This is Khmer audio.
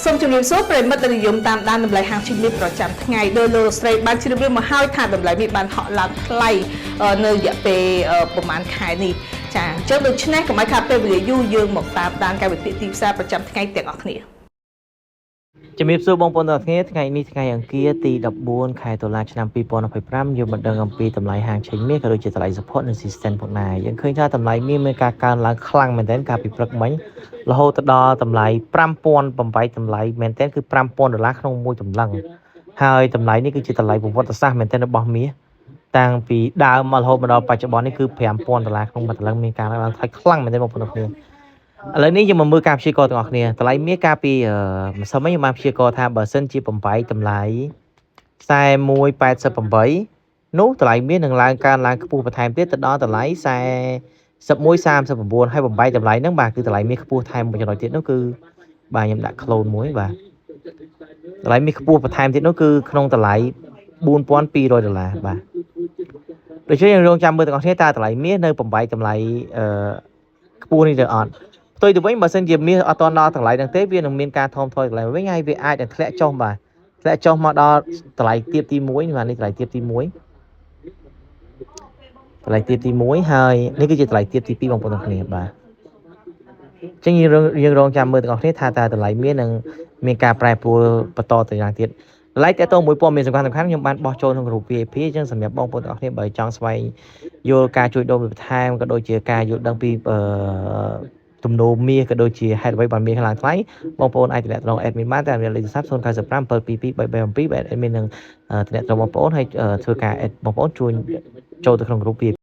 សូមជម្រាបសួរប្រិយមិត្តដែលនិយមតាមដានតម្លៃហាងឆេងមាសប្រចាំថ្ងៃដោយលោកស្រីបានជ្រាបមកហើយថាតម្លៃមាសបានហក់ឡើងថ្លៃនៅរយៈពេលប្រហែលខែនេះចាអញ្ចឹងដូច្នេះកុំឲ្យខាតពេលវេលាយូរយើងមកតាមដានការវិភាគទីផ្សារប្រចាំថ្ងៃទាំងអស់គ្នា។ ជំរាបសួរបងប្អូនទាំងអស់គ្នាថ្ងៃនេះថ្ងៃអង្គារទី14ខែតុលាឆ្នាំ2025យើងមិនដឹងអំពីតម្លៃហាងឆេងមាសក៏ដូចជាតម្លៃ support និង resistance ផងដែរយើងឃើញថាតម្លៃមាសមានការកើនឡើងខ្លាំងមែនទែនកាលពីព្រឹកមិញរហូតដល់តម្លៃ5008តម្លៃមែនទែនគឺ5000ដុល្លារក្នុងមួយតម្លឹងហើយតម្លៃនេះគឺជាតម្លៃប្រវត្តិសាស្ត្រមែនទែនរបស់មាសតាំងពីដើមមករហូតមកដល់បច្ចុប្បន្ននេះគឺ5000ដុល្លារក្នុងមួយតម្លឹងមានការឡើងថ្លៃខ្លាំងមែនទែនបងប្អូនទាំងគ្នាឥឡូវនេះយើងមកមើលការព្យាករណ៍ទាំងអស់គ្នាតម្លៃមាសកាលពីម្សិលមិញខ្ញុំបានព្យាករណ៍ថាបើសិនជាបំបែកតម្លៃ41.88នោះតម្លៃមាសនឹងឡើងកើនឡើងខ្ពស់បន្ថែមទៀតទៅដល់តម្លៃ41.39ហើយបំបែកតម្លៃហ្នឹងបាទគឺតម្លៃមាសខ្ពស់ថែមមួយចំណុចទៀតនោះគឺបាទខ្ញុំដាក់ clone មួយបាទតម្លៃមាសខ្ពស់បន្ថែមទៀតនោះគឺក្នុងតម្លៃ4200ដុល្លារបាទដូច្នេះយើងរងចាំមើលទាំងអស់គ្នាតើតម្លៃមាសនៅបំបែកតម្លៃអឺខ្ពស់នេះទៅអត់ផ្ទុយទៅវិញបើសិនជាមាសអត់ទាន់ដល់តម្លៃហ្នឹងទេវានឹងមានការថមថយតម្លៃវិញហើយវាអាចនឹងធ្លាក់ចុះបាទធ្លាក់ចុះមកដល់តម្លៃទាបទី1បាទនេះតម្លៃទាបទី1តម្លៃទាបទី1ហើយនេះគឺជាតម្លៃទាបទី2បងប្អូនទាំងគ្នាបាទអញ្ចឹងយើងរងយើងរងចាំមើលទាំងអស់គ្នាថាតើតម្លៃមាសនឹងមានការប្រែប្រួលបន្តទៅយ៉ាងទៀតតម្លៃតើតមួយព័ត៌មានសំខាន់សំខាន់ខ្ញុំបានបោះចូលក្នុងក្រុម VIP អញ្ចឹងសម្រាប់បងប្អូនទាំងអស់គ្នាបើចង់ស្វែងយល់ការជួញដូរបន្ថែមក៏ដូចជាការយល់ដឹងពីអឺទំនោរមាសក៏ដូចជាហេតុអ្វីបានមាសឡើងថ្លៃបងប្អូនអាចទំនាក់ទំនង admin បានតាមរយៈលេខទូរស័ព្ទ095 722 337បាទ admin នឹងទំនាក់ទំនងបងប្អូនហើយធ្វើការ add បងប្អូនជួយចូលទៅក្នុងក្រុម VIP។